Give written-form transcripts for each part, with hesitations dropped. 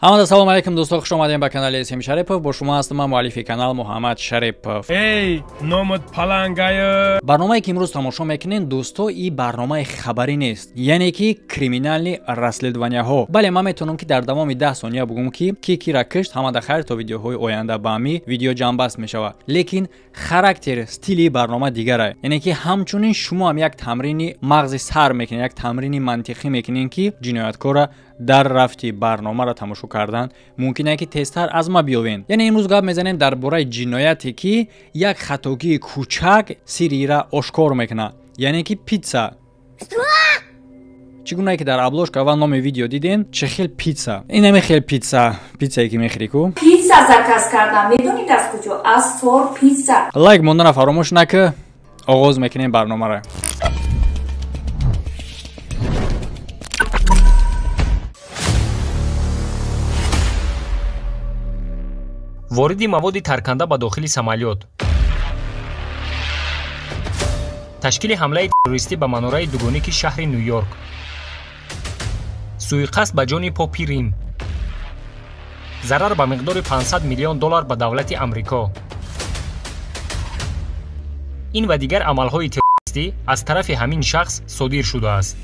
Ҳамада салом алейкум дӯстон, хуш омадем ба канали СМ Шарипов. Бо шумо ҳастам ман, муаллифи канал Муҳаммад Шарипов. Эй, номат палангая! Барномае ки имрӯз тамошо мекунем, дӯсто, и барномаи хабарӣ нест, яъне ки криминални расследованияҳо. Бале, ман метавонам ки дар давоми 10 сония бугум ки ки кира кишт. Ҳамада хайр, то видеоҳои оянда ба ҳами видео ҷамъбаст мешавад. Лекин характер, стили барнома дигарае. Яъне ки ҳамчунин шумо ҳам як тамрини мағзи сар мекунед, як тамрини мантиқӣ мекунед, ки ҷинояткорра дар рафти барномаро тамошо кардан мумкин е ки тезтар аз ма биёвен. Яъне имрӯз гап мезанем дар бораи ҷинояте, ки як хатогии кӯчак сирира ошкор мекунад, яъне ки питса. Чӣ гунае ки дар обложка ва номи видео диден, чӣ хел питса? Инаме хел питса, питсае ки мехӯрӣ ку? Питса заказ кардам, медонед аз куҷо? Аз Сор Питса. Лайк мондана фаромӯш накӣ. Оғоз мекунем барномаро. Вориди маводи тарканда ба дохили самолёт, ташкили ҳамлаи террористӣ ба манораи дугоники шаҳри Ню-Йорк, суиқасд ба ҷони попи Рим, зарар ба миқдори 500 миллион доллар ба давлати Амрико. Ин ва дигар амалҳои террористӣ аз тарафи ҳамин шахс содир шудааст.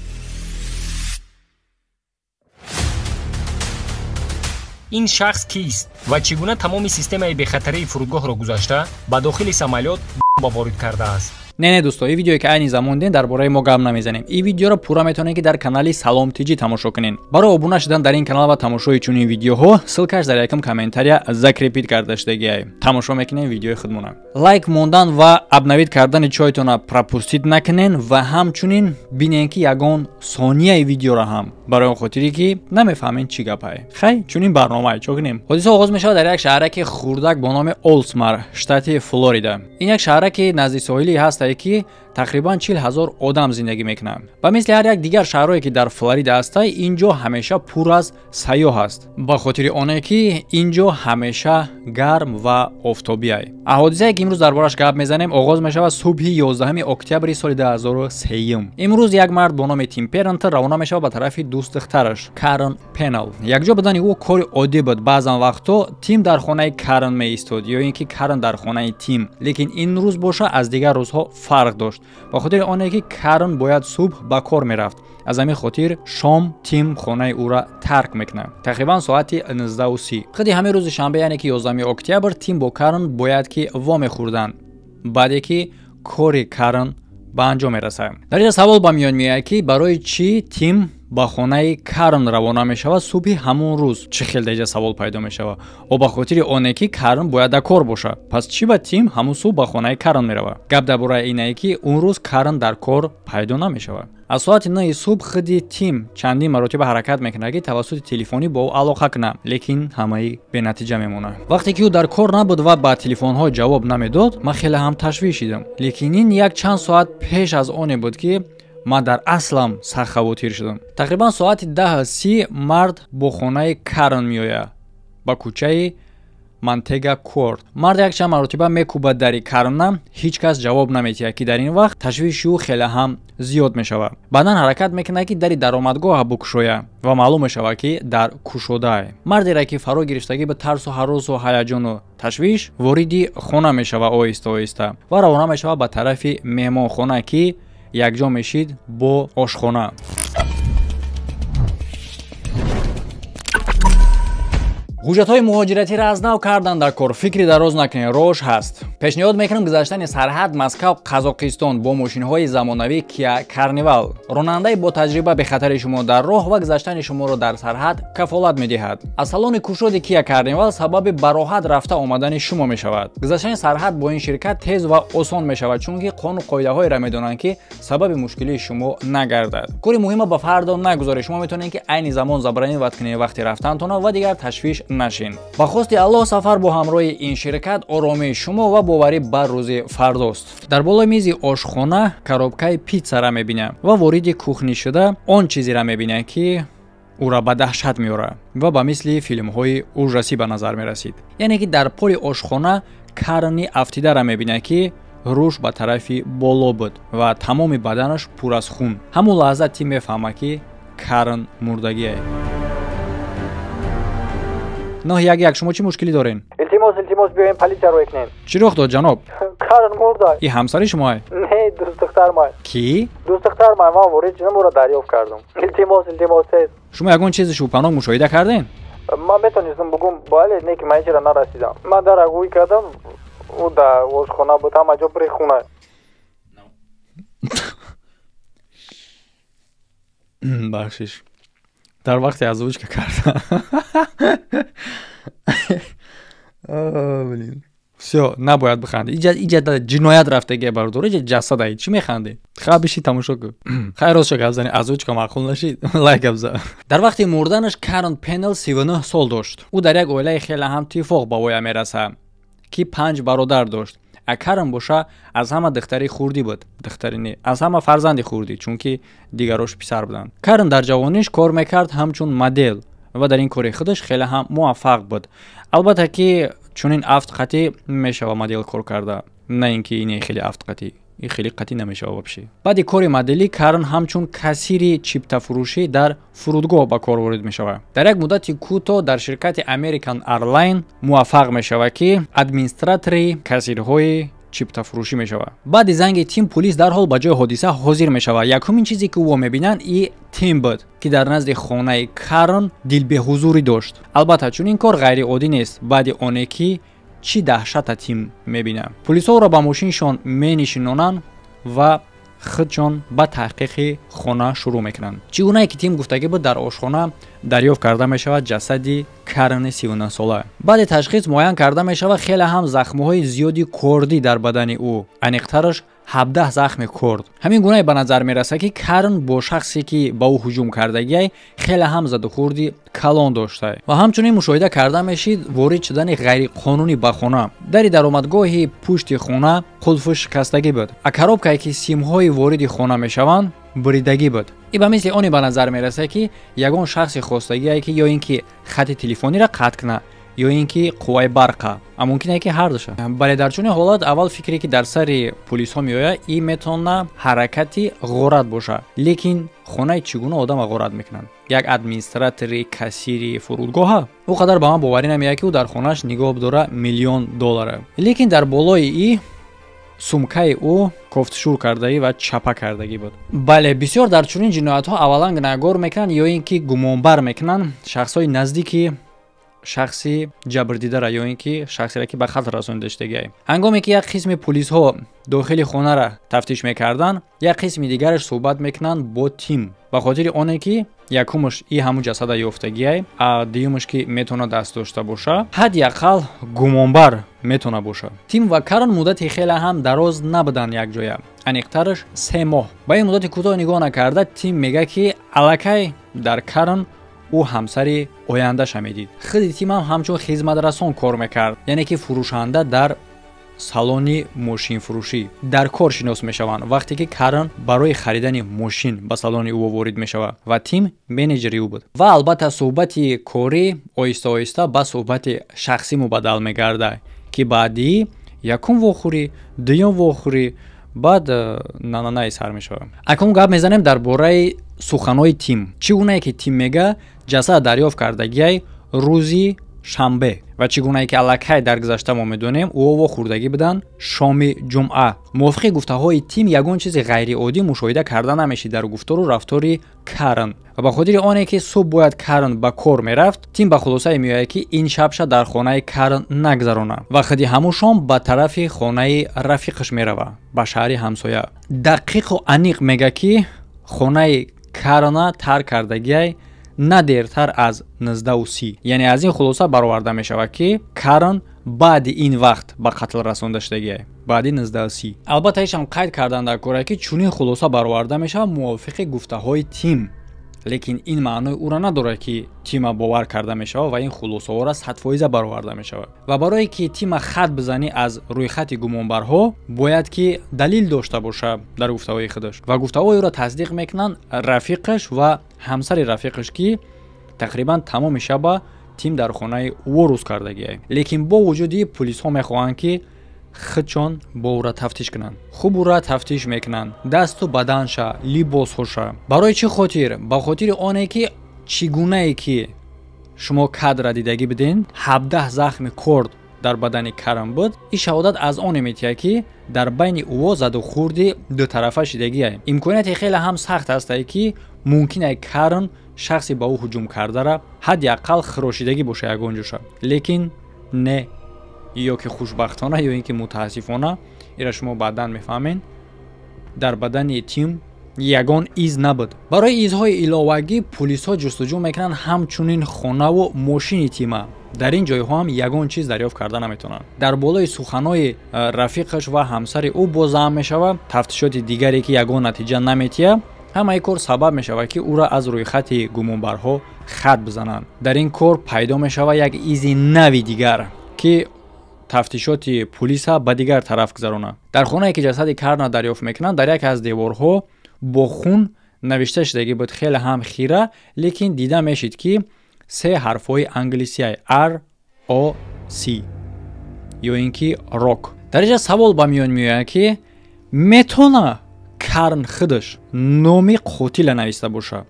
Ин шахс кист ва чӣ гуна тамоми системаи бехатарии фурудгоҳро гузашта ба дохили самолёт бомба ворид кардааст? Не, не, дӯсто, ин видеое ки айни замон дидем, дар бораи мо гап намезанем. Ин видеоро пурра метавонед ки дар канали Салом ТЖ тамошо кунед. Барои обуна шудан дар ин канал ва тамошои чунин видеоҳо ссылкаш дар якум комментария закрепить карда шудагиай. Тамошо мекунем видеои худмона. Лайк мондан ва обновить кардани чойтона пропустить накунен ва ҳамчунин бинен ки ягон сонияи видеоро ҳам, барои он хотире ки намефаҳмем чӣ гапае. Хай, чунин барномае, чо кунем? Ҳодиса оғоз мешавад дар як шаҳраки хурдак бо номи Олсмар, штати Флорида. Ин як шаҳраки назди соҳилӣ ҳаст, ки тақрибан 40 000 одам зиндагӣ мекунанд. Ба мисли ҳар як дигар шаҳрое ки дар Флорида ҳастай, ин ҷо ҳамеша пур аз сайёҳ аст, ба хотири оне ки ин ҷо ҳамеша гарм ва офтобиай. Ҳодисае ки имрӯз дар бораш гап мезанем, оғоз мешавад субҳи 11 октябри соли 2003. Имрӯз як мард бо номи Тим Пернтер равона мешавад ба тарафи дӯстдухтараш Карен Пенал. Якҷо будани ӯ кори оддӣ буд. Баъзан вақтҳо Тим дар хонаи Карен меистод ё ин ки Карен дар хонаи Тим, лекин ин рӯз боша аз дигар рӯзҳо фарқ дошт, ба хотири оне ки Карен бояд субҳ ба кор мерафт. Аз ҳамин хотир шом Тим хонаи ӯра тарк мекунад, тақрибан соати 19:30. Худи ҳамин рӯзи шанбе, яъне ки 11 октябр, Тим бо Карен бояд ки вомехӯрданд, баъде ки кори Карен ба анҷом мерасад. Дар инҷа савол ба миён меояд, ки барои чӣ Тим ба хонаи Карн равона мешавад субҳи ҳамон рӯз? Чӣ хел дар инҷа савол пайдо мешавад? О, ба хотири оне ки Карн бояд дар кор бошад. Пас чӣ ба Тим ҳамон субҳ ба хонаи Карн меравад? Гап дар бораи инае, ки он рӯз Карн дар кор пайдо намешавад. Аз соати 9 субҳ худи Тим чандин маротиба ҳаракат мекунад, ки тавассути телефонӣ бо ӯ алоқа кунад, лекин ҳамаи бенатиҷа мемонад. Вақте ки ӯ дар кор набуд ва ба телефонҳо ҷавоб намедод, ман хеле ҳам ташвиш шидам. Лекин ин як чанд соат пеш аз оне буд, ки ман дар аслам сахт хавотир шудам. Тақрибан соати 10:30 мард бо хонаи Карн меояд ба кӯчаи Мантега Корт. Мард якчанд маротиба мекӯбад дари Карна, ҳеҷ кас ҷавоб наметиҳад, ки дар ин вақт ташвиши ӯ хеле ҳам зиёд мешавад. Баъдан ҳаракат мекунад, ки дари даромадгоҳа букушояд, ва маълум мешавад, ки дар кушодаe. Мардере ки фаро гирифтагӣ ба тарсу ҳаросу ҳаяҷону ташвиш, вориди хона мешавад оҳиста оҳиста ва равона мешавад ба тарафи меҳмонхона, ки якҷо мешид бо ошхона. Ҳуҷҷатҳои муҳоҷиратиро аз нав кардан дар кор, фикри дароз накунед, рош ҳаст. Пешниҳод мекунам гузаштани сарҳад Москав Қазоқистон бо мошинҳои замонавӣ Киа Карнивал. Ронандаи бо таҷриба бехатари шумо дар роҳ ва гузаштани шуморо дар сарҳад кафолат медиҳад. Аз салони кушоди Киа Карнивал сабаби бароҳат рафта омадани шумо мешавад. Гузаштани сарҳад бо ин ширкат тез ва осон мешавад, чунки қонуну қоидаҳоеро медонанд, ки сабаби мушкилии шумо нагардад. Кори муҳима ба фардо нагузоред. Шумо метавонед, ки айни замон забронировать кунед вақти рафтантона ва дигар ташвиш нашин. Ба хости Аллоҳ, сафар бо ҳамроҳи ин ширкат оромии шумо ва боварӣ бар рӯзи фардост. Дар болои мизи ошхона коробкаи питсара мебинам ва вориди кухнӣ шуда он чизеро мебинам, ки ӯра ба даҳшат меорад ва ба мисли филмҳои ужасӣ ба назар мерасид. Яъне ки дар поли ошхона Карни афтидаро мебинад, ки рӯш ба тарафи боло буд ва тамоми баданаш пур аз хун. Ҳамон лаҳза Тим мефаҳмад, ки Карн мурдагие. 911, шумо чӣ мушкилӣ дорен? Илтимос, илтимос, биёем, полисия рӯй кунем. Чӣ рух дод, ҷаноб? Карн мурда. И ҳамсари шумоай? Не, дӯстдухтармай. Кӣ? Дӯстдухтармай, ман ворид шудам, ӯро дарёфт кардам. Илтимос, илтимос, тез. Шумо ягон чизи шубҳанок мушоҳида кардем? Ман метонистам бугум, бале, не ки ман ҳечра нарасидам. Ман дара гӯй кардам, ӯ дар ошхона буд, ҳама ҷо пури хун. Бахшиш. Дар вақте озвучка карда. Блин. Всё, набояд бихандӣ. Иҷа ҷиноят рафтагия, бародор, иҷа ҷасад ай. Чӣ механдӣ? Ха, биши тамошо кун. Хайр, ростша гап зани, озвучка маъқул нашид, лайк гап за. Дар вақти мурданаш Карн Пенел 39 сол дошт. Ӯ дар як оилаи хеле ҳам тифоқ ба воя мерасад, ки 5 бародар дошт. А Карн боша аз ҳама духтари хурдӣ буд. Духтари не, аз ҳама фарзанди хурдӣ, чунки дигарош писар буданд. Карн дар ҷавониш кор мекард ҳамчун модел ва дар ин кори худаш хеле ҳам муваффақ буд. Албатта ки чунин афт қатӣ мешава модел кор карда, на ин ки ине хеле афт қатӣ, ин хеле қатӣ намешава вообще. Баъди кори моделӣ Карн ҳамчун кассири чиптафурӯшӣ дар фурудгоҳ ба кор ворид мешавад. Дар як муддати кӯтоҳ дар ширкати American Airline муваффақ мешавад, ки администратори кассирҳои чиптафурӯшӣ мешавад. Баъди занги Тим пулис дарҳол ба ҷои ҳодиса ҳозир мешавад. Якумин чизе ки ӯ мебинанд и Тим буд, ки дар назди хонаи Карн дилбеҳузурӣ дошт. Албатта чунин кор ғайриоддӣ нест, баъди оне ки чӣ даҳшата Тим мебинад. Пулисҳо ӯро ба мошиншон менишинонанд ва худшон ба таҳқиқи хона шурӯъ мекунанд. Чӣ гунае ки Тим гуфтагӣ буд, дар ошхона дарёфт карда мешавад ҷасади Карни 39-сола. Баъди ташхис муайян карда мешавад хеле ҳам захмҳои зиёди кордӣ дар бадани ӯ, аниқтараш 17 захми корд. Ҳамин гунае ба назар мерасад, ки Карн бо шахсе ки ба ӯ ҳуҷум кардагиай хеле ҳам задухӯрди калон дошта. Ва ҳамчунин мушоҳида карда мешид ворид шудани ғайриқонунӣ ба хона. Дари даромадгоҳи пушти хона қулфу шикастагӣ буд, а коробкае ки симҳои вориди хона мешаванд буридагӣ буд. И ба мисли оне ба назар мерасад, ки ягон шахси хостагие ки ё ин ки хати телефониро қатъ кунад, ё ин ки қувваи барқа, а мумкин е ки ҳар душа. Бале, дар чунин ҳолат аввал фикре ки дар сари пулисҳо меояд, и метавона ҳаракати ғорат бошад. Лекин хонаи чӣ гуна одама ғорат мекунанд? Як администратори кассири фурудгоҳа? Ӯ қадар ба ман боварӣ намеяд, ки ӯ дар хонааш нигоҳ дора миллион доллара. Лекин дар болои и сумкаи ӯ кофтшур кардагӣ ва чапа кардагӣ буд. Бале, бисёр дар чунин ҷиноятҳо аввалан гунаҳгор мекунанд ё ин ки гумонбар мекунанд шахсҳои наздики шахси ҷабрдидара ё ин ки шахсеро, ки ба қатл расонида шудагиай. Ҳангоме ки як қисми пулисҳо дохили хонара тафтиш мекарданд, як қисми дигараш суҳбат мекунанд бо Тим, ба хотири оне ки якумаш и ҳамун ҷасада ёфтагиай, а дуюмаш ки метавона даст дошта боша, ҳадди ақал гумонбар метавона боша. Тим ва Карн муддати хеле ҳам дароз набуданд якҷоя, аниқтараш 3 моҳ. Ба ин муддати кӯтоҳ нигоҳ накарда, Тим мегӯяд, ки аллакай дар Карн ӯ ҳамсари ояндаша медид. Худи Тим ҳам ҳамчун хизматрасон кор мекард, яъне ки фурӯшанда дар салони мошинфурӯшӣ. Дар кор шинос мешаванд, вақте ки Карн барои харидани мошин ба салони ӯ ворид мешавад ва Тим менеҷери ӯ буд. Ва албатта суҳбати корӣ оҳиста оҳиста ба суҳбати шахсӣ мубаддал мегардад, ки баъдии якум вохӯрӣ, дуюм вохӯрӣ, баъд нананае сар мешавад. Акнун гап мезанем дар бораи суханҳои Тим. Чӣ гунае ки Тим мега, ҷасад дарёфт кардагиай рӯзи шанбе, ва чӣ гунае ки аллакай дар гузашта мо медонем, ӯ вохӯрдагӣ буданд шоми ҷумъа. Мувофиқи гуфтаҳои Тим ягон чизи ғайриоддӣ мушоҳида карда намешид дар гуфтору рафтори Карн. Ва ба хотири оне ки субҳ бояд Карн ба кор мерафт, Тим ба хулосае меояд, ки ин шабша дар хонаи Карн нагзарона ва худи ҳамун шом ба тарафи хонаи рафиқаш меравад, ба шаҳри ҳамсоя. Дақиқу аниқ мегӯяд, ки хонаи Карна тарк кардагиай на дертар аз 19:30. Яъне аз ин хулоса бароварда мешавад, ки Карн баъди ин вақт ба қатл расонда шудагиай, баъди 19:30. Албатта ҳечам қайд кардан дар кора, ки чунин хулоса бароварда мешавад мувофиқи гуфтаҳои Тим, лекин ин маънои ӯро надорад, ки Тима бовар карда мешавад ва ин хулосаҳоро 100% бароварда мешавад. Ва барое ки Тима хат бизанӣ аз рӯйхати гумонбарҳо, бояд ки далил дошта боша дар гуфтаҳои худаш, ва гуфтаҳои ӯро тасдиқ мекунанд рафиқаш ва ҳамсари рафиқаш, ки тақрибан тамоми шаба Тим дар хонаи ӯ рӯз кардагиай. Лекин бо вуҷуди пулисҳо мехоҳанд, ки худшон бо ӯра тафтиш кунанд. Хуб ӯра тафтиш мекунанд, дасту баданша, либосҳоша. Барои чӣ хотир? Ба хотири оне ки чӣ гунае ки Шумо кадра дидагӣ бидин, 17 захми корд дар бадани Карн буд. Ин шаҳодат аз оне метиҳад, ки дар байни ӯо заду хурди дутарафа шидагиае. Имконияти хеле ҳам сахт ҳастае, ки мумкин ай Карн шахси ба ӯ ҳуҷум кардара ҳадди ақал хирошидагӣ боша ягон ҷоша. Лекин не, ё ки хушбахтона, ё ин ки мутаассифона, ира шумо баъдан мефаҳмед, дар бадани Тим ягон из набуд. Барои изҳои иловагӣ пулисҳо ҷустуҷӯ мекунанд ҳамчунин хонаву мошини Тима. Дар ин ҷойҳо ҳам ягон чиз дарёфт карда наметавонанд. Дар болои суханои рафиқаш ва ҳамсари ӯ бозаҳам мешавад тафтишоти дигаре, ки ягон натиҷа наметиҳад. Ҳамаи кор сабаб мешавад, ки ӯро аз рӯйхати гумонбарҳо хат бизананд. Дар ин кор пайдо мешавад як изи нави дигар, ки тафтишоти пулиса ба дигар тараф гузаронад. Дар хонае, ки ҷасади Карна дарёфт мекунанд, дар яке аз деворҳо бо хун навишта шудагӣ буд, хеле ҳам хира, лекин дида мешид, ки се ҳарфҳои англисияй R O C ё ин ки Рок. Дар инҷа савол ба миён меояд, ки метавона Карн худаш номи қотила нависта боша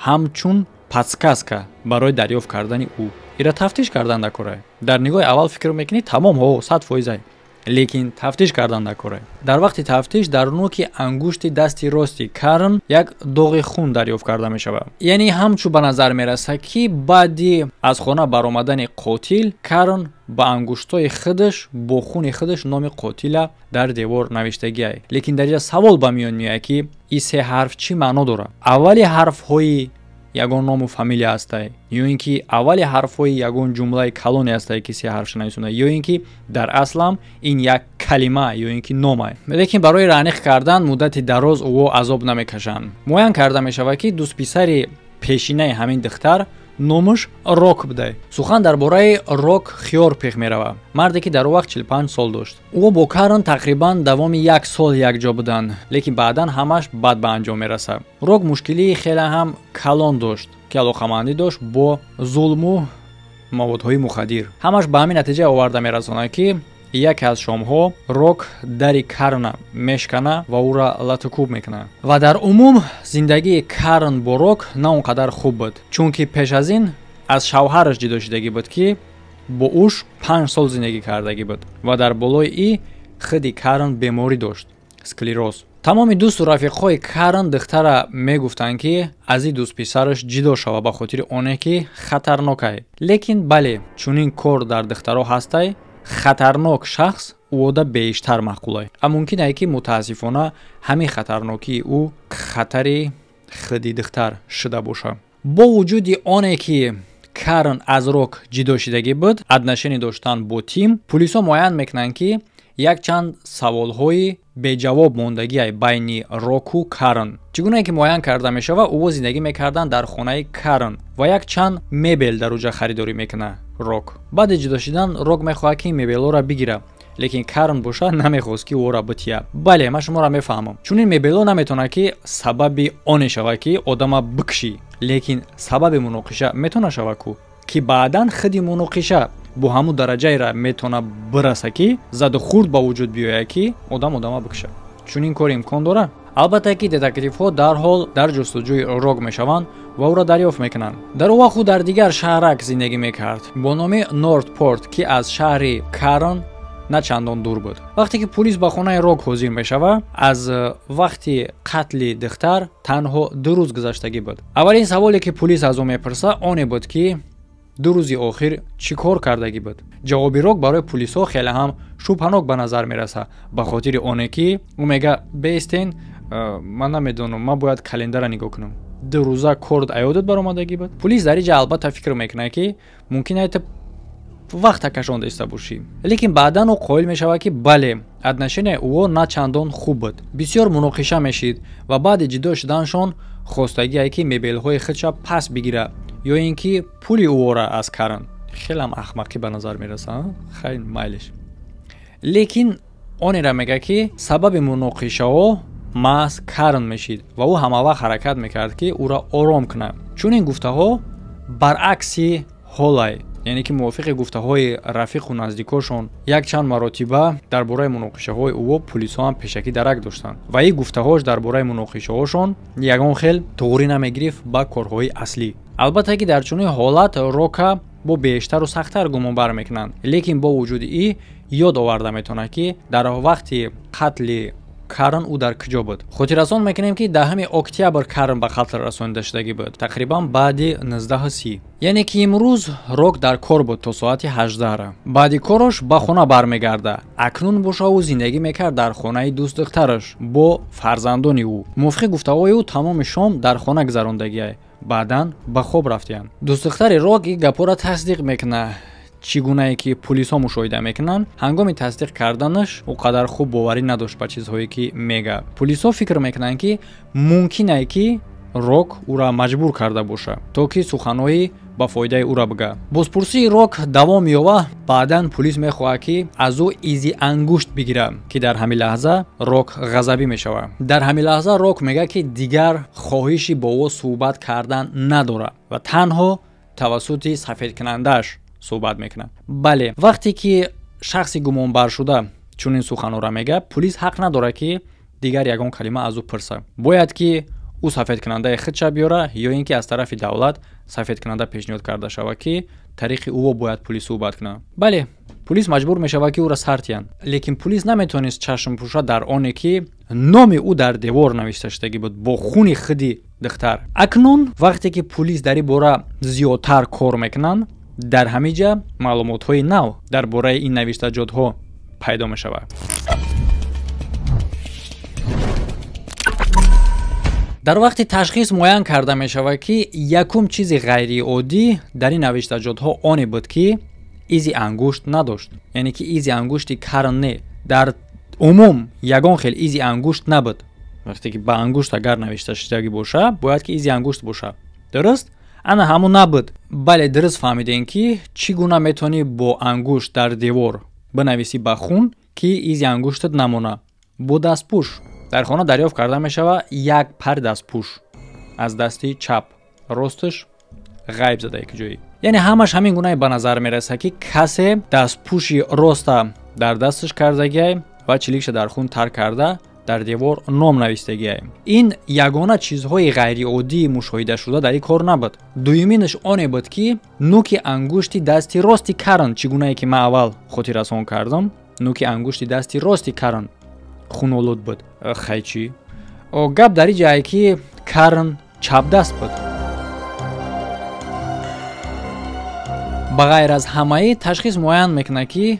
ҳамчун подсказка барои дарёфт кардани ӯ. Ира тафтиш кардан дар корае. Дар нигоҳи аввал фикр мекунӣ, тамом, ҳо, 100%, лекин тафтиш кардан дар корае. Дар вақти тафтиш дар нӯки ангушти дасти рости Карн як доғи хун дарёфт карда мешавад. Яъне ҳамчун ба назар мерасад, ки баъди аз хона баромадани қотил Карн ба ангуштҳои худаш бо хуни худаш номи қотила дар девор навиштагиай. Лекин дар инҷа савол ба миён меояд, ки ин се ҳарф чӣ маъно дорад? Аввали ҳарфҳои ягон ному фамилия ҳастай, ё ин ки аввали ҳарфҳои ягон ҷумлаи калоне ҳастай, ки се ҳарфша нависонда, ё ин ки дар аслам ин як калима ё ин ки номай? Лекин барои раъниқ кардан муддати дароз ӯо азоб намекашанд. Муайян карда мешавад, ки дӯстписари пешинаи ҳамин духтар номаш Рок будай. Сухан дар бораи Рок Хиёрпех меравад, марде, ки дар он вақт 45 сол дошт. Ӯ бо Карн тақрибан давоми як сол якҷо буданд, лекин баъдан ҳамаш бад ба анҷом мерасад. Рок мушкилии хеле ҳам калон дошт, ки алоқамандӣ дошт бо зулму маводҳои мухаддир. Ҳамаш ба ҳамин натиҷа оварда мерасонад, ки яке аз шомҳо Рок дари Карна мешкана ва ӯра латукӯб мекунад. Ва дар умум зиндагии Карн бо Рок на он қадар хуб буд, чунки пеш аз ин аз шавҳараш ҷудо шудагӣ буд, ки бо ӯш 5 сол зиндагӣ кардагӣ буд. Ва дар болои и худи Карн беморӣ дошт, склероз. Тамоми дӯсту рафиқҳои Карн духтара мегуфтанд, ки аз ин дӯстписараш ҷудо шава, ба хотири оне ки хатарнокай. Лекин бале, чунин кор дар духтаро ҳастай, хатарнок шахс ӯода бештар маъқулай. А мумкин ае, ки мутаассифона ҳамин хатарнокии ӯ хатари худи духтар шуда бошад. Бо вуҷуди оне ки Карн аз Рок ҷудо шудагӣ буд, отношение доштан бо Тим, пулисҳо муайян мекунанд, ки якчанд саволҳои беҷавоб мондагиай байни Року Карн. Чӣ гунае ки муайян карда мешавад, ӯо зиндагӣ мекарданд дар хонаи Карн ва якчанд мебел дар уҷа харидорӣ мекунад Рок. Баъди ҷудо шудан Рок мехоҳад, ки мебелҳоро бигирад, лекин Карн боша намехост, ки ӯро бития. Бале, ман шуморо мефаҳмам, чунин мебелҳо наметавонад, ки сабаби оне шавад, ки одама бикшӣ, лекин сабаби муноқиша метавонад шавад ку, ки баъдан худи муноқиша бо ҳамун дараҷаеро метавонад бираса, ки заду хурд ба вуҷуд биёяд, ки одам одама бикушад. Чунин кор имкон дорад? Албатта, ки детективҳо дарҳол дар ҷустуҷӯи Рок мешаванд ва ӯро дарёфт мекунанд. Дар он вақт ӯ дар дигар шаҳрак зиндагӣ мекард бо номи Нортпорт, ки аз шаҳри Карн на чандон дур буд. Вақте ки пулис ба хонаи Рок ҳозир мешавад, аз вақти қатли духтар танҳо 2 рӯз гузаштагӣ буд. Аввалин саволе, ки пулис аз ӯ мепурсад, оне буд, ки 2 рӯзи охир чӣ кор кардагӣ буд. Ҷавоби Рок барои пулисҳо хеле ҳам шубҳанок ба назар мерасад, ба хотири оне ки ӯ мега: «Беистен, ман намедонам, ман бояд календара нигоҳ кунам. 2 рӯза корд аёдат баромадагӣ буд?» Пулис дар инҷа албатта фикр мекунад, ки мумкин айта вақта кашонда иста бошӣ, лекин баъдан ӯ қоил мешавад, ки бале, отношения ӯо на чандон хуб буд, бисёр муноқиша мешид ва баъди ҷудо шуданашон хостагие, ки мебелҳои худша пас бигирад ё ин ки пули ӯора аз Карн. Хелам ахмақӣ ба назар мерасад, хайр, майлиш. Лекин онеро мегӯяд, ки сабаби муноқишаҳо маҳз Карн мешид ва ӯ ҳамавақт ҳаракат мекард, ки ӯро ором кунад. Чунин гуфтаҳо баръакси ҳолай. Яъне ки мувофиқи гуфтаҳои рафиқу наздикошон якчанд маротиба дар бораи муноқишаҳои ӯ пулисҳо ҳам пешакӣ дарак доштанд ва ин гуфтаҳош дар бораи муноқишаҳошон ягон хел туғрӣ намегирифт ба корҳои аслӣ. Албатта ки дар чунин ҳолат Рока бо бештару сахттар гумонбар мекунанд, лекин бо вуҷуди ин ёд оварда метавонад, ки дар вақти қатли Карн ӯ дар куҷо буд. Хотиррасон мекунем, ки 10 октябр Карн ба қатл расонида шудагӣ буд, тақрибан баъди 19:30. Яъне ки имрӯз Рок дар кор буд то соати 18. Баъди корош ба хона бармегарда. Акнун боша ӯ зиндагӣ мекард дар хонаи дӯстдухтараш бо фарзандони ӯ. Мувофиқи гуфтаҳои ӯ тамоми шом дар хона гузарондагиай, баъдан ба хоб рафтиянд. Дӯстдухтари Рок ин гапҳоро тасдиқ мекунад. Чӣ гунае ки пулисҳо мушоҳида мекунанд, ҳангоми тасдиқ карданаш ӯ қадар хуб боварӣ надошт ба чизҳое ки мега. Пулисҳо фикр мекунанд, ки мумкине ки Рок ӯра маҷбур карда боша, то ки суханҳои ба фоидаи ӯра бига. Бозпурсии Рок давом ёва, баъдан пулис мехоҳад, ки аз ӯ изи ангушт бигирад, ки дар ҳамин лаҳза Рок ғазабӣ мешавад. Дар ҳамин лаҳза Рок мегӯяд, ки дигар хоҳиши бо ӯ суҳбат кардан надорад ва танҳо тавассути сафедкунандааш суҳбат мекунад. Бале, вақте ки шахси гумонбаршуда чунин суханҳоро мегӯяд, пулис ҳақ надорад, ки дигар ягон калима аз ӯ пурсад. Бояд ки ӯ сафедкунандаи худша биёра ё ин ки аз тарафи давлат сафедкунанда пешниҳод карда шавад, ки тариқи ӯ бояд пулис суҳбат кунад. Бале, пулис маҷбур мешавад, ки ӯро сар тиҳанд, лекин пулис наметавонист чашмпӯша дар оне ки номи ӯ дар девор навишта шудагӣ буд бо хуни худи духтар. Акнун вақте ки пулис дар ин бора зиёдтар кор мекунанд, дар ҳамин ҷа маълумотҳои нав дар бораи ин навиштаҷотҳо пайдо мешавад. Дар вақти ташхис муайян карда мешавад, ки якум чизи ғайриоддӣ дар ин навиштаҷотҳо оне буд, ки изи ангушт надошт. Яъне ки изи ангушти Карн не, дар умум ягон хел изи ангушт набуд. Вақте ки ба ангушт агар навишта шудагӣ боша, бояд ки изи ангушт боша. Дуруст? Ана ҳамон набуд. Бале, дуруст фаҳмидем, ки чӣ гуна метавонӣ бо ангушт дар девор бинависӣ ба хун, ки изи ангуштат намона. Бо дастпӯш. Дар хона дарёфт карда мешавад як пар дастпӯш аз дасти чап, росташ ғайб зада як ҷои. Яъне ҳамаш ҳамин гунае ба назар мерасад, ки касе дастпӯши роста дар дасташ кардагиай ва чиликша дар хун тар карда дар девор ном навистагиай. Ин ягона чизҳои ғайриоддии мушоҳидашуда дар ин кор набуд. Дуюминаш оне буд, ки нуки ангушти дасти рости Карн, чӣ гунае ки ман аввал хотиррасон кардам, нуки ангушти дасти рости Карн хунолуд буд. Хай чӣ? Гап дар ин ҷае, ки Карн чапдаст буд. Ба ғайр аз ҳамаи ташхис муайян мекунад, ки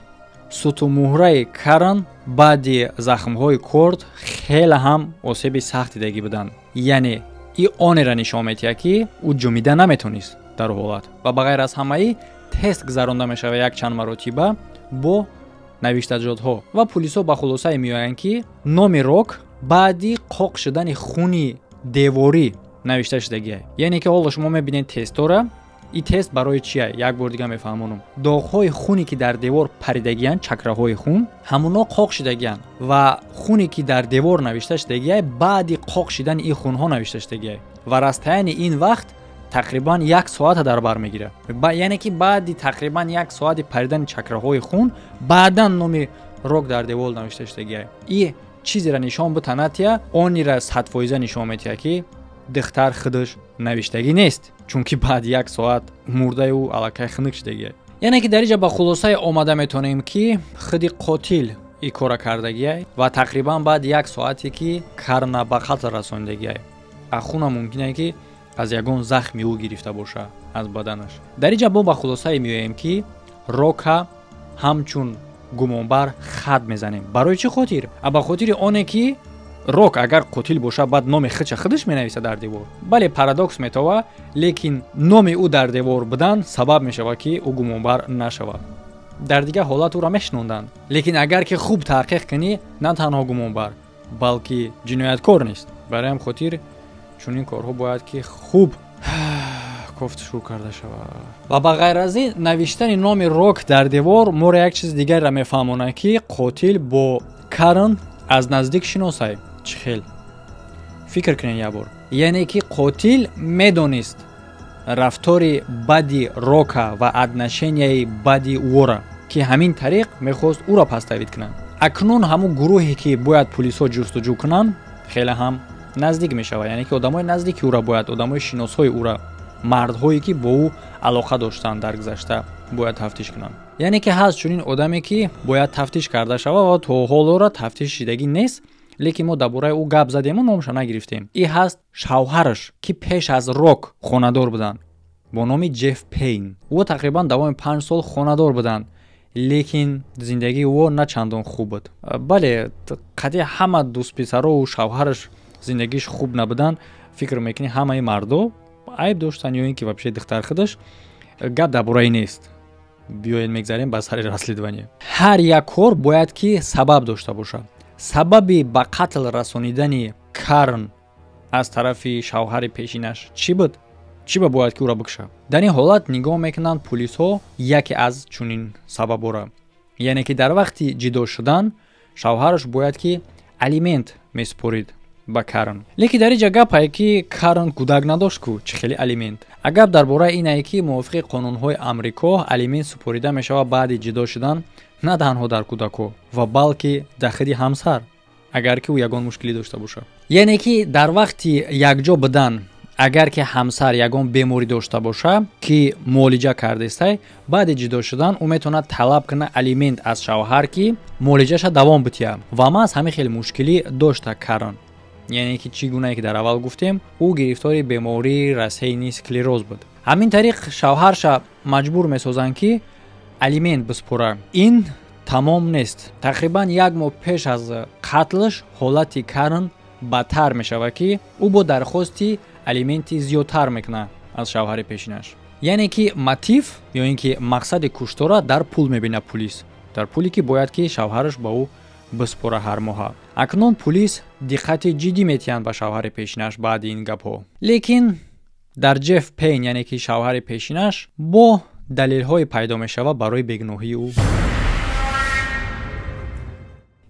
сутумуҳраи Карн баъди захмҳои корд хеле ҳам осеби сахт дидагӣ буданд. Яъне ин онеро нишон медиҳад, ки ӯ ҷумида наметонист дар ҳолат. Ва ба ғайр аз ҳамаи тест гузаронда мешавад якчанд маротиба бо навиштаҷотҳо ва пулисҳо ба хулосае меоянд, ки номи Рок баъди қоқ шудани хуни деворӣ навишта шудагиай. Яъне ки ҳоло шумо мебинед тестора. Ин тест барои чия? Як бор дига мефаҳмонам. Доғҳои хуне ки дар девор паридагиянд, чакраҳои хун, ҳамуно қоқ шудагиянд ва хуне ки дар девор навишта шудагиай баъди қоқ шидани ин хунҳо навишта шудагиай ва растаяни ин вақт тақрибан як соата дар бар мегирад. Яъне ки баъди тақрибан як соати паридани чакраҳои хун баъдан номи Рок дар девор навишта шудагиай. И чизеро нишон бутанатия, онира 100% нишон медиҳад, ки духтар худаш навиштагӣ нест, чунки баъд як соат мурдаи ӯ аллакай хунук шудагиай. Яъне ки дар инҷа ба хулосае омада метавонем, ки худи қотил ин кора кардагиай ва тақрибан баъд як соате ки Карна ба қатл расонидагиай. Ахуна мумкине ки аз ягон захми ӯ гирифта боша аз баданаш. Дар инҷа мо ба хулосае меоем, ки Рока ҳамчун гумонбар хат мезанем. Барои чӣ хотир? Ба хотири оне ки Рок агар қотил боша, баъд номи худша худаш менависад дар девор. Бале, парадокс метова, лекин номи ӯ дар девор будан сабаб мешавад, ки ӯ гумонбар нашавад. Дар дигар ҳолат ӯро мешинонданд. Лекин агар ки хуб таҳқиқ кунӣ, на танҳо гумонбар, балки ҷинояткор нест. Барои ҳам хотир чунин корҳо бояд ки хуб кофт шурӯъ карда шавад. Ва ба ғайр аз ин навиштани номи Рок дар девор моро як чизи дигарро мефаҳмонад, ки қотил бо Карн аз наздик шиносай. Чӣ хел? Фикр кунед як бор. Яъне ки қотил медонист Рафтори бади Рока ва отношенияи бади ӯра, ки ҳамин тариқ мехост ӯро паставид кунанд. Акнун ҳамун гурӯҳе ки бояд пулисҳо ҷустуҷӯ кунанд, хеле ҳам наздик мешавад, яъне ки одамои наздики ӯра бояд, одамои шиносҳои ӯра, мардҳое ки бо ӯ алоқа доштанд дар гузашта, бояд тафтиш кунанд. Яъне ки ҳаст чунин одаме ки бояд тафтиш карда шавад ва то ҳолора тафтиш шидагӣ нест, лекин мо дар бораи ӯ гап задему номша нагирифтем. И ҳаст шавҳараш, ки пеш аз Рок хонадор буданд бо номи Ҷеф Пейн. Ӯ тақрибан давоми 5 сол хонадор буданд, лекин зиндагии ӯ на чандон хуб буд. Бале, қади ҳама дӯстписарову шавҳараш зиндагиш хуб набуданд. Фикр мекунӣ, ҳамаи мардо айб доштанд ё ин ки вообще духтар худаш? Гап дар бораи нест. Биёед, мегзарем ба сари расследование. Ҳар як кор бояд ки сабаб дошта бошад. Сабаби ба қатл расонидани Карн аз тарафи шавҳари пешинаш чӣ буд? Чӣ ба бояд ки ӯро бикушад? Дар ин ҳолат нигоҳ мекунанд пулисҳо яке аз чунин сабабора, яъне ки дар вақти ҷидо шудан шавҳараш бояд ки алимент месупорид ба Карн. Лекин дар инҷа гапае ки Карн кӯдак надошт ку, чӣ хеле алимент? А гап дар бораи инае ки мувофиқи қонунҳои Амрико алимент супорида мешавад баъди ҷидо шудан на танҳо дар кӯдакҳо ва балки дар худи ҳамсар, агар ки ӯ ягон мушкилӣ дошта бошад. Яъне ки дар вақти якҷо будан, агар ки ҳамсар ягон беморӣ дошта боша, ки муолиҷа кардестай, баъди ҷидо шудан ӯ метавонад талаб кунад алимент аз шавҳар, ки муолиҷаша давом битиҳад. Ва маҳз ҳамин хел мушкилӣ дошта Карн. Яъне ки чӣ гунае ки дар аввал гуфтем, ӯ гирифтори бемории рассеянный склероз буд. Ҳамин тариқ шавҳарша маҷбур месозанд, ки алимент биспора. Ин тамом нест. Тақрибан як моҳ пеш аз қатлш ҳолати Карн бадтар мешавад, ки ӯ бо дархости алименти зиёдтар мекунад аз шавҳари пешинаш. Яъне ки мотив ё ин ки мақсади куштора дар пул мебинад пулис, дар пуле ки бояд ки шавҳараш ба ӯ биспора ҳар моҳа. Акнун пулис диққати ҷиддӣ метиҳанд ба шавҳари пешинаш баъди ин гапҳо. Лекин дар Ҷеф Пейн, яъне ки шавҳари пешинаш, бо далелҳое пайдо мешавад барои бегуноҳии ӯ.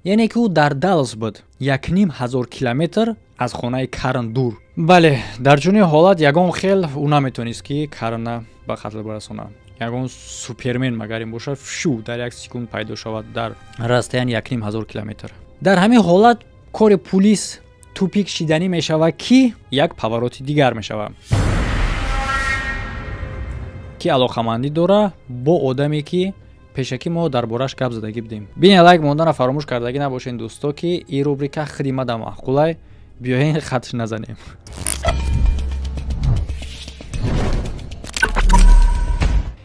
Яъне ки ӯ дар Даллас буд, 1500 километр аз хонаи Карн дур. Бале, дар чунин ҳолат ягон хел ӯ наметонист ки Карнна ба қатл барасонад. Ягон супермен магар ин бошад, шу дар як секунд пайдо шавад дар расстоянии 1500 километр. Дар ҳамин ҳолат кори пулис тупик шиданӣ мешавад, ки як повороти дигар мешавад, ки алоқамандӣ дора бо одаме ки пешакӣ мо дар бораш гап задагӣ будем. Бинед, лайк мондана фаромӯш кардагӣ набошед, дӯсто, ки ин рубрика худи мада маъқулай. Биёен, хатш назанем.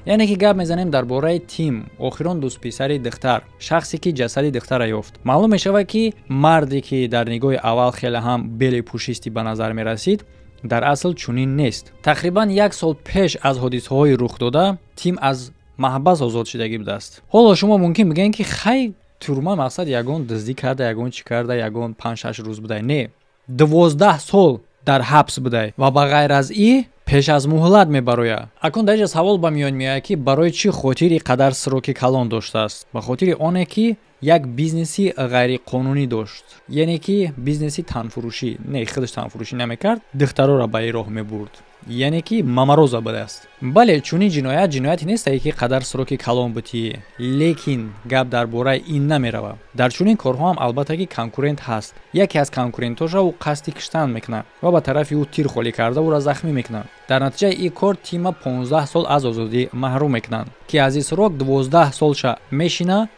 Яъне ки гап мезанем дар бораи Тим, охирон дӯстписари духтар, шахсе ки ҷасади духтара ёфт. Маълум мешавад, ки марде ки дар нигоҳи аввал хеле ҳам бели пӯшистӣ ба назар мерасид, дар асл чунин нест. Тақрибан як сол пеш аз ҳодисаҳои рухдода Тим аз маҳбас озод шидагӣ будааст. Ҳоло шумо мумкин бигӯед, ки хай, тюрма мақсад ягон дуздӣ карда, ягон чӣ карда, ягон 5-6 рӯз будай. Не, 12 сол дар ҳабс будай ва ба ғайр аз и пеш аз муҳлат мебарояд. Акнун дар инҷа савол ба миён меояд, ки барои чӣ хотир ин қадар сроки калон доштааст? Ба хотири оне ки як бизнеси ғайриқонунӣ дошт, яъне ки бизнеси танфурӯшӣ. Не, худаш танфурӯшӣ намекард, духтароро ба ин роҳ мебурд, яъне ки мамароза будааст. Бале, чунин ҷиноят ҷинояте нестае ки қадар сроки калон бутӣ, лекин гап дар бораи ин намеравад. Дар чунин корҳо ҳам албатта ки конкурент ҳаст. Яке аз конкурентҳоша ӯ қасди киштан мекунад ва ба тарафи ӯ тир холӣ карда ӯро захмӣ мекунад. Дар натиҷаи ин кор Тима 15 сол аз озодӣ маҳрум мекунанд, ки аз ин срок 12 солша мешина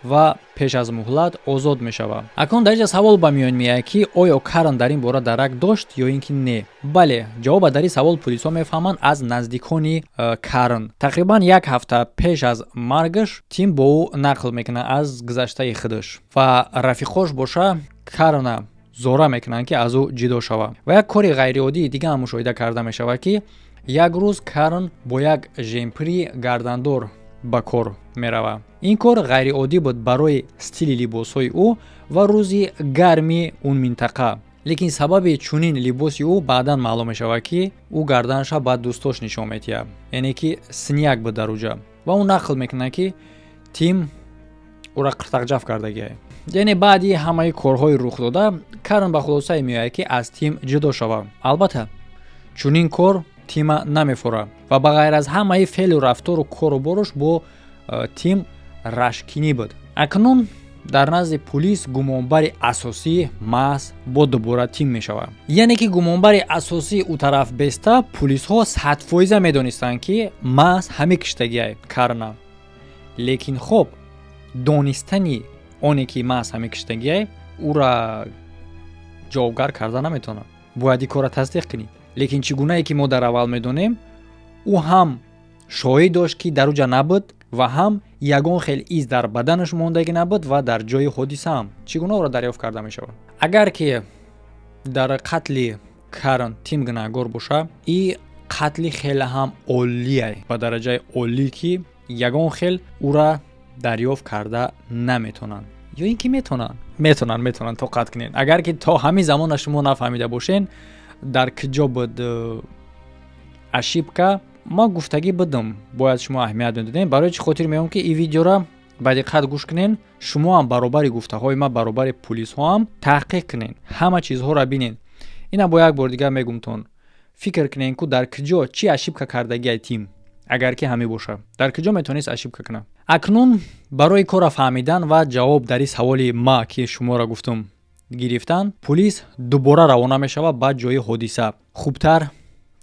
ва пеш аз муҳлат озод мешавад. Акнун дар инҷа савол ба миён меояд, ки оё Карн дар ин бора дарак дошт ё ин ки не? Бале, ҷавоба дар ин савол пулисҳо мефаҳманд аз наздикони Карн. Тақрибан як ҳафта пеш аз маргаш Тим бо ӯ нақл мекунад аз гузаштаи худаш ва рафиқош боша Карна зора мекунанд, ки аз ӯ ҷидо шавад. Ва як кори ғайриоддии дига ҳам мушоҳида карда мешавад, ки як рӯз Карн бо як жемпири гардандор ба кор меравад. Ин кор ғайриоддӣ буд барои стили либосҳои ӯ ва рӯзи гарми он минтақа. Лекин сабаби чунин либоси ӯ баъдан маълум мешавад, ки ӯ гарданша ба дӯстош нишон медиҳад, яъне ки синяк буд дар уҷа. Ва ӯ нақл мекунад, ки Тим ӯра қиртақҷаф кардагиай. Яъне баъди ҳамаи корҳои рухдода Карн ба хулосае меояд, ки аз Тим ҷудо шавад. Албатта, чунин кор Тима намефора ва ба ғайр аз ҳамаи феълу рафтору кору боруш бо Тим рашкинӣ буд. Акнун дар назди пулис гумонбари асосӣ маҳз бо дубора Тим мешавад, яъне ки гумонбари асосӣ ӯ тараф беста. Пулисҳо 100% медонистанд, ки маҳз ҳамин киштагиай Карна, лекин хоб, донистани оне ки маҳз ҳамин киштагиай, ӯра ҷавобгар карда наметавонад. Бояд ин корра тасдиқ кунӣ. Лекин чӣ гунае ки мо дар аввал медонем, ӯ ҳам шоҳид дошт, ки дар уҷа набуд, ва ҳам ягон хел из дар баданаш мондагӣ набуд ва дар ҷои ҳодиса ҳам. Чӣ гуна ӯро дарёфт карда мешавад? Агар ки дар қатли Карн Тим гунаҳгор боша, и қатли хеле ҳам олияй, ба дараҷаи олӣ, ки ягон хел ӯра дарёфт карда наметавонанд ё ин ки метавонанд? Метавонанд, тоқат кунед. Агар ки то ҳамин замона шумо нафаҳмида бошен, дар куҷо буд ошибка, ма гуфтагӣ будам, бояд шумо аҳамият медодем. Барои чӣ хотир меём, ки ин видеора ба диққат гӯш кунен, шумо ҳам баробари гуфтаҳои ма, баробари пулисҳоам таҳқиқ кунен, ҳама чизҳоро бинен. Ина бо як бор дигар мегумтон: фикр кунен, ку дар куҷо чӣ ошибка кардагиай Тим. Агар ки ҳамин боша, дар куҷо метавонист ошибка кунад? Акнун барои корра фаҳмидан ва ҷавоб дар ин саволи ма, ки шуморо гуфтум, гирифтан, пулис дубора равона мешавад ба ҷои ҳодиса, хубтар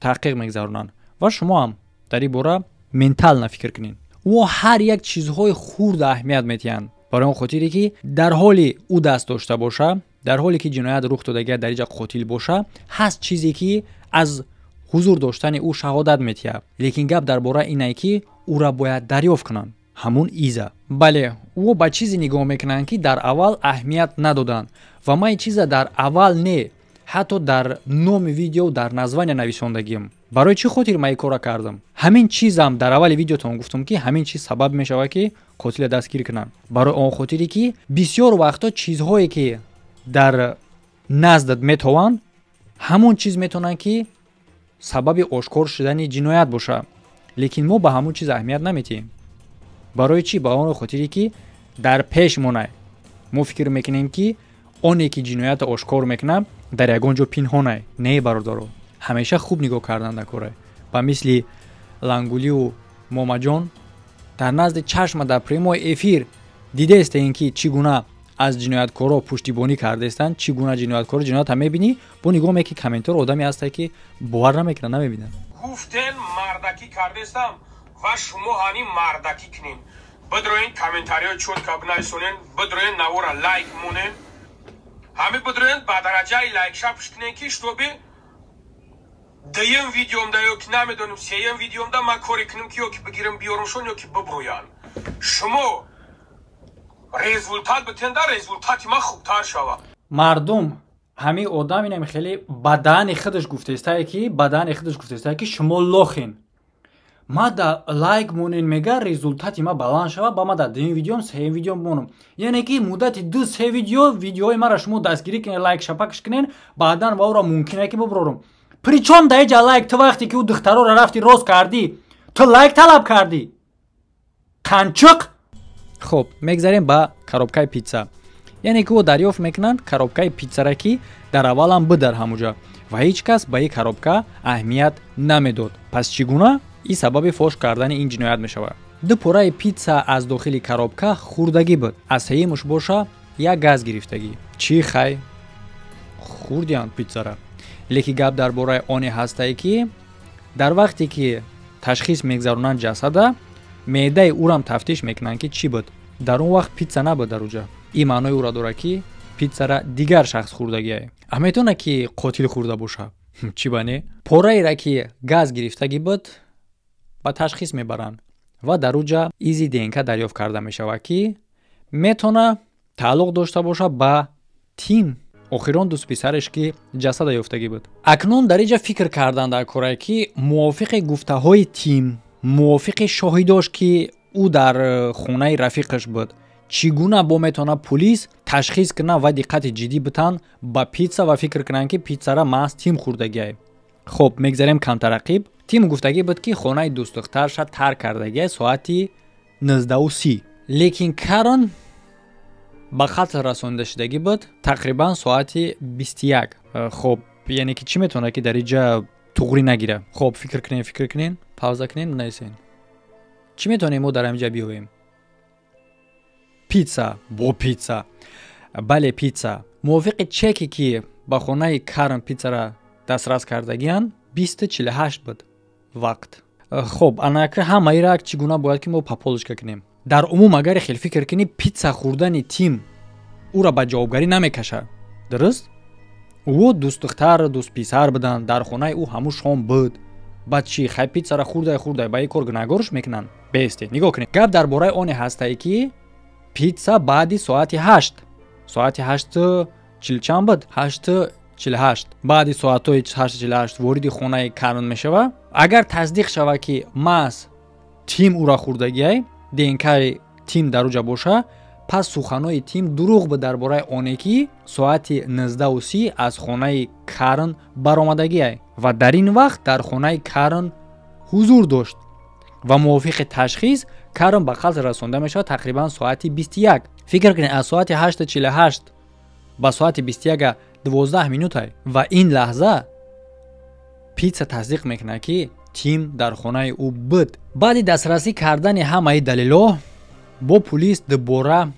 таҳқиқ мегузаронанд ва шумо ҳам дар ин бора ментально фикр кунед. Ӯ ҳар як чизҳои хурд аҳамият метиҳанд, барои он хотире ки дар ҳоли ӯ даст дошта боша, дар ҳоле ки ҷиноят рух додагия, дар инҷа қотил боша, ҳаст чизе, ки аз ҳузур доштани ӯ шаҳодат метиҳад. Лекин гап дар бораи инае, ки ӯра бояд дарёфт кунанд, ҳамун иза. Бале, ӯ ба чизе нигоҳ мекунанд, ки дар аввал аҳамият надоданд. Ва ман ин чиза дар аввал не, ҳатто дар номи видео, дар названия нависондагиам. Барои чӣ хотир ман ин корра кардам? Ҳамин чизам дар аввали видеотон гуфтам, ки ҳамин чиз сабаб мешавад, ки қотила дастгир кунанд. Барои он хотире ки бисёр вақтҳо чизҳое, ки дар наздат метованд, ҳамон чиз метавонанд, ки сабаби ошкор шудани ҷиноят бошад, лекин мо ба ҳамон чиз аҳамият наметиҳем. Барои чӣ? Ба он хотире ки дар пеш монай. Мо фикр мекунем, ки оне ки ҷиноятро ошкор мекунад, дар ягон ҷо пинҳонай. Не, бародаро, ҳамеша хуб нигоҳ кардан дар корай. Ба мисли Лангулиу Момаҷон дар назди чашма, дар прямой эфир дидаестем, ки чӣ гуна аз ҷинояткоро пуштибонӣ кардаестанд, чӣ гуна ҷинояткоро ҷиноята мебинӣ, бо нигоҳ меки, комментор одаме ҳасте, ки бовар намекунад, намебинад. Гуфтен, мардакӣ кардестам ва шумо ҳанин мардакӣ кунен. Бидроен, комментариҳои чётко бинависонен, бидроен, навора лайк монен, ҳами бидроен, ба дараҷаи лайк шапш кунен, ки чтобы дуюм видеомда ё ки намедонем, сеюм видеомда ман коре кунем, ки ё ки бигирам биёрумшон, ё ки бибурӯянд. Шумо результат битенда, результати ман хубтар шавад. Мардум, ҳамин одам инам хеле ба даҳани худаш гуфтаистае, ки ба даҳани худаш гуфтаистае, ки шумо лохин, ма да лайк монен, мега, результати ма баланд шава, ба ма да дуюм видеом, сеюм видеом монам. Яъне ки муддати 2-се видео, видеои мара шумо дастгирӣ кунен, лайк шапакш кунен, баъдан ва ӯро мумкине, ки бибурорам. Причём да иҷа лайк? Ту вақте ки ӯ духтароро рафти рост кардӣ, ту лайк талаб кардӣ, қанчиқ? Хуб, мегзарем ба коробкаи питса. Яъне ки ӯ дарёфт мекунанд коробкаи питсара, ки дар аввалам буд дар ҳамуҷа ва ҳеҷ кас ба ин коробка аҳамият намедод. Пас чӣ гуна ин сабаби фош кардани ин ҷиноят мешавад? Ду пораи питса аз дохили коробка хӯрдагӣ буд, аз сеюмаш боша як газ гирифтагӣ. Чӣ хай, хӯрдианд питсара. Лекин гап дар бораи оне ҳастае, ки дар вақте ки ташхис мегзаронанд ҷасада, меъдаи ӯрам тафтиш мекунанд, ки чӣ буд дар он вақт. Питса набуд дар уҷа. Ин маънои ӯро дорад, ки питсара дигар шахс хӯрдагиае. А метавонад, ки қотил хӯрда боша? Чӣ ба не? Пораера, ки газ гирифтагӣ буд, ба ташхис мебаранд ва дар уҷа изи ДНК дарёфт карда мешавад, ки метавона тааллуқ дошта бошад ба Тим, охирон дӯстписареш, ки ҷасада ёфтагӣ буд. Акнун дар инҷа фикр кардан дар корае, ки мувофиқи гуфтаҳои Тим, мувофиқи шоҳидош, ки ӯ дар хонаи рафиқаш буд, чӣ гуна бо метавонад пулис ташхис кунад ва диққати ҷиддӣ битанд ба питса ва фикр кунанд, ки питсара маҳз Тим хӯрдагиай? Хуб, мегзарем камтарақиб. Тим гуфтагӣ буд, ки хонаи дӯстдухтарша тарк кардагиай соати 19:30, лекин Карн ба қатл расонида шудагӣ буд тақрибан соати 21. Хуб, яъне ки чӣ метавонад, ки дар инҷа Туғрӣ нагира. Хоб, фикр кунем, фикр кунем, пауза кунем, бинависен. Чӣ метавонем мо дар ҳаминҷа биёвем? Пицца, бо пицца. Бале, пицца. Мувофиқи чеке, ки ба хонаи Карн пиццара дастрас кардагиянд, 20:48 буд вақт. Хоб, анака ҳамаира чӣ гуна бояд ки мо по полочка кунем? Дар умум, агар хел фикр кунӣ, пицца хӯрдани Тим ӯра ба ҷавобгарӣ намекашад, дуруст? Ӯ дӯстдухтар, дӯстписар буданд, дар хонаи ӯ ҳамун шом буд. Баъд чӣ? Хай, пиццара хӯрдай, хӯрдай, ба ин кор гунаҳгорш мекунанд? Бесте, нигоҳ кунед, гап дар бораи оне ҳастае, ки пицца баъди соати 8, соати 8:40 чанд буд, 8:48, баъди соатҳои 8:48 вориди хонаи Карн мешавад. Агар тасдиқ шавад, ки маҳз Тим ӯра хӯрдагиай, ДНКи Тим дар уҷа боша, пас суханои Тим дурӯғ буд дар бораи оне, ки соати 19:30 аз хонаи Карн баромадагиай ва дар ин вақт дар хонаи Карн ҳузур дошт. Ва мувофиқи ташхис Карн ба қатл расонда мешавад тақрибан соати 21. Фикр кунед, аз соати 8:48 ба соати 21 12 минутай ва ин лаҳза пицца тасдиқ мекунад, ки Тим дар хонаи ӯ буд. Баъди дастрасӣ кардани ҳамаи далелҳо бо пулис дубора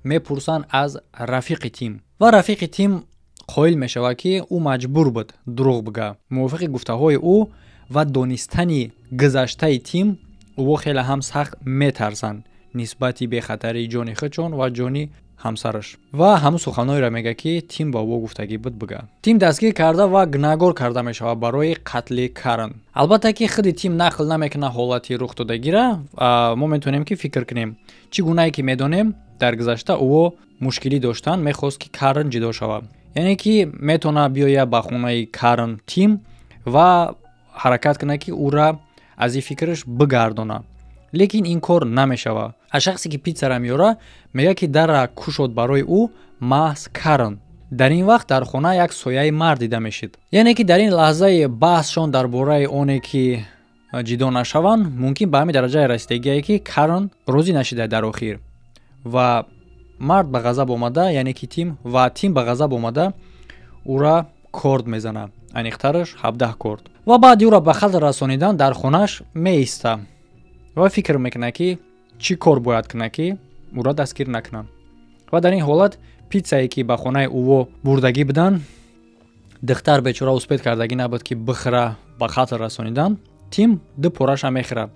мепурсанд аз рафиқи Тим ва рафиқи Тим қоил мешавад, ки ӯ маҷбур буд дурӯғ бига. Мувофиқи гуфтаҳои ӯ ва донистани гузаштаи Тим, ӯ хеле ҳам сахт метарсанд нисбати бехатарии ҷони худшон ва ҷони ҳамсараш ва ҳамун суханҳоеро мегӯяд, ки Тим ба ӯ гуфтагӣ буд бига. Тим дастгир карда ва гунаҳгор карда мешавад барои қатли Карн. Албатта, ки худи Тим нақл намекунад ҳолати рухдодагира. Мо метавонем, ки фикр кунем. Чӣ гунае ки медонем, дар гузашта ӯ мушкилӣ доштанд, мехост, ки Карн ҷудо шавад, яъне ки метавонад биёяд ба хонаи Карн Тим ва ҳаракат кунад, ки ӯра аз ин фикраш бигардонад, лекин ин кор намешавад. Аз шахсе, ки питсара меёрад, мегӯяд, ки дарра кушод барои ӯ маҳз Карн. Дар ин вақт дар хона як сояи мард дида мешид. Яъне ки дар ин лаҳзаи баҳсшон дар бораи оне, ки ҷидо нашаванд, мумкин ба ҳамин дараҷае расидагие, ки Карн розӣ нашида дар охир ва мард ба ғазаб омада, яъне ки Тим, ва Тим ба ғазаб омада ӯра корд мезанад, аниқтараш 17 корд, ва баъди ӯра ба қатл расонидан дар хонааш меиста ва фикр мекунад, ки чӣ кор бояд кунад, ки ӯра дастгир накунанд. Ва дар ин ҳолат питсае, ки ба хонаи ӯво бурдагӣ буданд, духтар бечора успеть кардагӣ набуд, ки бихӯра. Ба қатл расонидан Тим ду пораша мехӯрад,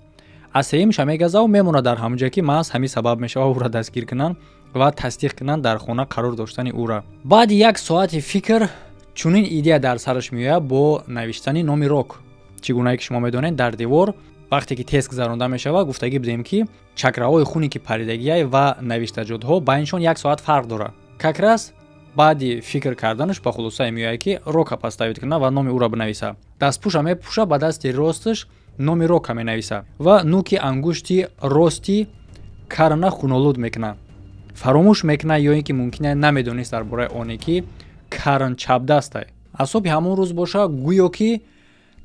аз сеюмша мегазаву мемонад дар ҳамон ҷое, ки маҳз ҳамин сабаб мешавад ӯра дастгир кунанд ва тасдиқ кунанд дар хона қарор доштани ӯра. Баъди як соати фикр чунин идея дар сараш меояд бо навиштани номи Рок. Чӣ гунае ки шумо медонед, дар девор вақте ки тест гузаронда мешавад, гуфтагӣ будем, ки чакраҳои хуне, ки паридагиай, ва навиштаҷотҳо байншон як соат фарқ дорад. Как раз баъди фикр карданаш ба хулосае меояд, ки Рока поставить кунад ва номи ӯро бинависа. Дастпӯша мепӯша, ба дасти росташ номи Рока менависа ва нуки ангушти рости Карна хунолуд мекунад. Фаромӯш мекунад ё ин ки мумкин намедонист дар бораи оне, ки Карн чапдастай. Аз субҳи ҳамон рӯз боша, гӯё ки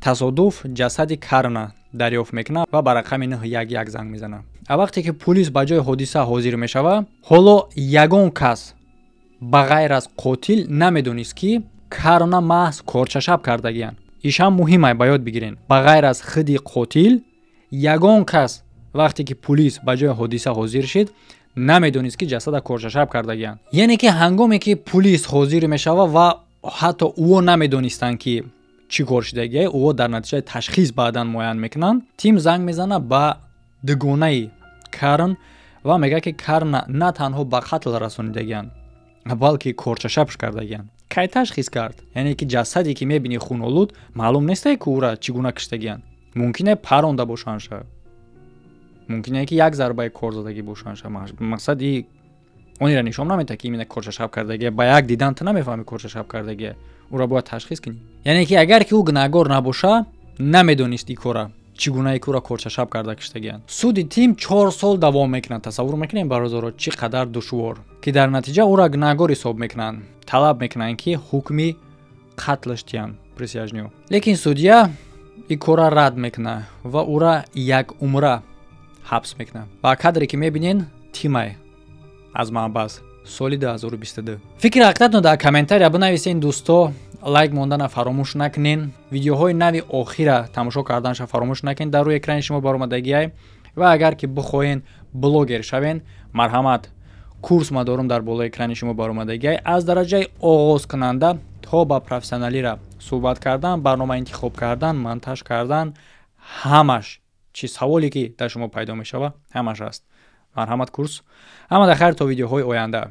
тасодуф, ҷасади Карна дарёфт мекунад ва ба рақами 911 занг мезанад. А вақте ки пулис ба ҷои ҳодиса ҳозир мешавад, ҳоло ягон кас ба ғайр аз қотил намедонист, ки Карна маҳз корчашаб кардагиянд. Ишам муҳимай, ба ёд бигирен: ба ғайр аз худи қотил ягон кас, вақте ки пулис ба ҷои ҳодиса ҳозир шид, намедонист, ки ҷасада корчашаб кардагиянд. Яъне ки ҳангоме ки пулис ҳозир мешавад ва ҳатто ӯо намедонистанд, ки чӣ кор шудагия, ӯо дар натиҷаи ташхис баъдан муайян мекунанд. Тим занг мезанад ба дугонаи Карн ва мегӯяд, ки Карна на танҳо ба қатл расонидагиянд, балки корчашабш кардагиянд. Кай ташхис кард? Яъне ки ҷасаде, ки мебинӣ хунолуд, маълум нестае, ки ӯра чӣ гуна киштагиянд. Мумкине паронда бошандша, мумкине, ки як зарбаи кор задагӣ бошандша. Мақсад, и онира нишон наметиҳад, ки именно корчашаб кардагия. Ба як дидан ту намефаҳми корчашаб кардагия, ӯро бояд ташхис кунӣ. Яъне ки агар ки ӯ гунаҳгор набоша, намедонист ин кора чӣ гунае, ки ӯро корчашаб карда киштагиянд. Суди Тим 4 сол давом мекунад. Тасаввур мекунем, бародаро, чӣ қадар душвор, ки дар натиҷа ӯро гунаҳгор ҳисоб мекунанд, талаб мекунанд, ки ҳукми қатлаш диҳанд присяжныйо. Лекин судья ин корра рад мекунад ва ӯра як умра ҳабс мекунад. Ва кадре, ки мебинен, Тимай аз маҳбас соли 2022. Фикри ҳақиқатно дар комментария бинависен, дӯсто. Лайк мондана фаромӯш накунен, видеоҳои нави охира тамошо карданша фаромӯш накунед, дар рӯи экрани шумо баромадагиай. Ва агар ки бихоҳен блогер шавен, марҳамат, курс ма дорум, дар болои экрани шумо баромадагиай. Аз дараҷаи оғозкунанда то ба профессионалира суҳбат кардан, барнома интихоб кардан, монтаж кардан, ҳамаш чи саволе ки дар шумо пайдо мешавад, ҳамаш аст. Марҳамат, курс. Ҳамада хайр, то видеоҳои оянда.